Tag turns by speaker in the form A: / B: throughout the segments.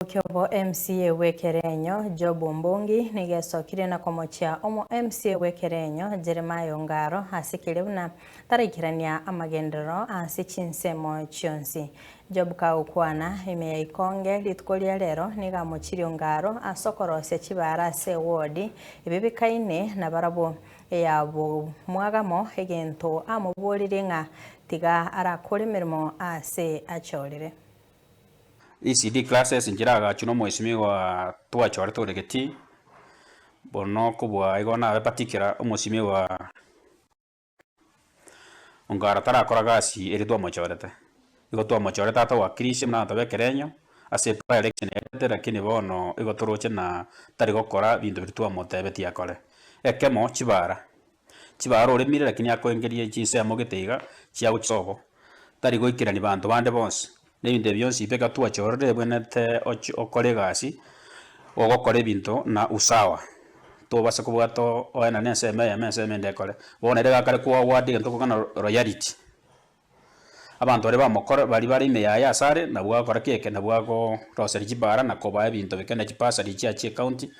A: Kiobo MCA bw'ekerenyo Job Ombongi nigo esokire na komochia omo MCA bw'ekerenyo Jeremiah Ongaro ase keria buna taraikerania amagenderero ase chinsemo chionsi. Job kagokwana ime ya Ikonge rituko ria rero nigo amochirie Ongaro ase okorosia chibara ase ewodi ebebekaine nabarabwo eyabomwagamo egento amoboririe ng'a tiga arakore emeremo ase achorire.
B: ECD classes nchiragachwe na omwesimigwa twachorete ore getii, bono kobua igo nabe particular omosimigwa Ongara tarakora gasi eria twamochorete. Igo twamochorete atowakilishe buna abanto ba ekerenyo ase by election yaetete lakini bono igo toroche na tari gokora binto biria twamotebetie akore. Ekemo, chibara, chibara oremire lakini akoengeria chinsemo gete iga chiagochia sobo, tari goikerania banto bande bonsi, na ebinto ebi bionsi pi ekero twachorire ebwenerete ochi okore egasi, ogokora ebinto na usawa, tobasa kobwata oenane ensemo eyemo ensemo ende ekore. Bono ere gakare koaward egento okogana royalty, abanto baria bamokora baria bare ime yaye ase are nabwo agokora ki eke nabwo agoroseria chibara na kobaa ebinto bike na chibasari chiachia ecounty,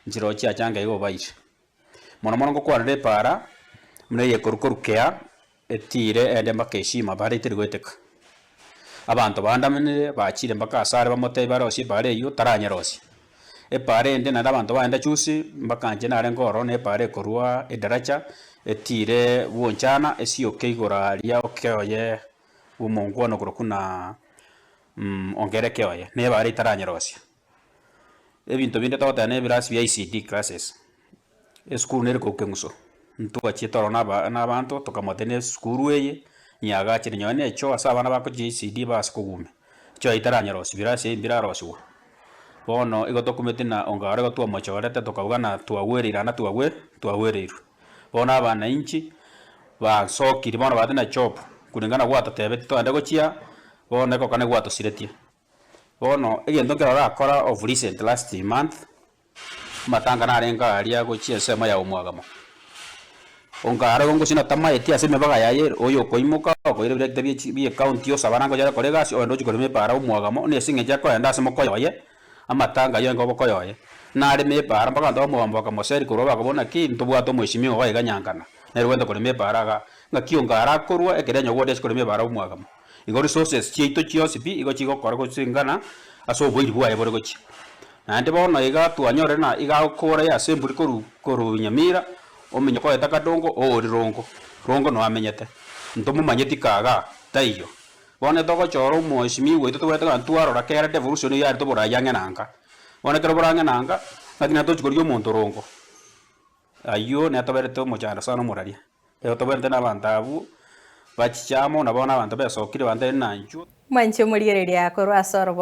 B: nchirochio chiachange iga obaire. Mono mono ngokwanera epaara buna eye korwa korwa kea etiire ende mpaka eshima bare etari goeteka. Abanto baandamanire bachire mpaka ase are bamotebie barosie epaara eywo taranyerosia. Epaara ende naende abanto bagenda chusi mpaka inche narenge ororo na epaara ekorwa edaracha etiire bwonchana esioke igoro aria okeoye bwa omongwana okorokwa na ongere keoye, na epaara etaranyerosia. Ebinto binde togoteba na ebirasi bia ECD classes, esukuru nere korwa keng'uso, ntwachiete ororo na aba na abanto tokamotebia na esukuru eye nyagachire nonye na echoo ase abana bagochia ECD baase kogumia, echoo eyio taranyerosiwa birasi ebi mbirarosiwa. Bono igo tokumeti na ongaro igo twamochorete tokabuga na twagwereire aa na twagwe twagwereirwe. Bono abanainchi bansokiri bono baate na job kulingana gwatotebetie togende gochia, bono egokana gwatosiretie. Bono egento nkero orakora of recent last month, amatanga narenge aria gochia ensemo ya omwagamo. Ongare igo ngosina tamaeti ase emebaga yaye ere, oyo okoimoka okoira ebirekita bie chi bie ecounty osaba naende gochia gokora egasi ogende ochie korema epaara omwagamo, na ase eng'encho akoenda ase mokoyo oye, amatanga aywo aye obokoyo oye. Nareme epaara mpaka abanto ba omwagamo bakamoseria korwa bakobora naki ntobwate omweshimiwa iga iga nyankana, nere ogende korema epaara igaa. Ng'aki ongare akorwa ekero enyogwa ase korema epaara omwagamo. Igo resources chiaito chionsi pi igo chigokora gosingana ase oboiri bwaye bore gochia. Naende bono iga twanyorire ng'a iga agokora ya assembly korwa korwa Nyamira, ominyoka oete Kadongo oori Rongo, Rongo noo amenyete. Ntomomanyeti kagaa, taiyo. Bono togochora omweshimiwa oito tobwate ng'a twarora kera devolution eywo yarete oboraai ang'e na nka. Bono ekero bore ang'e na nka, ng'aki naende tochi korigia omonto Rongo. Aywo netoberete omochando sana omoraria. Ekero tobwenerete nabanto abwo bachiche amo, na bono abanto besokire bantebie ng'a inchuo.
A: Mwanche omorigereria korwa ase oroboti.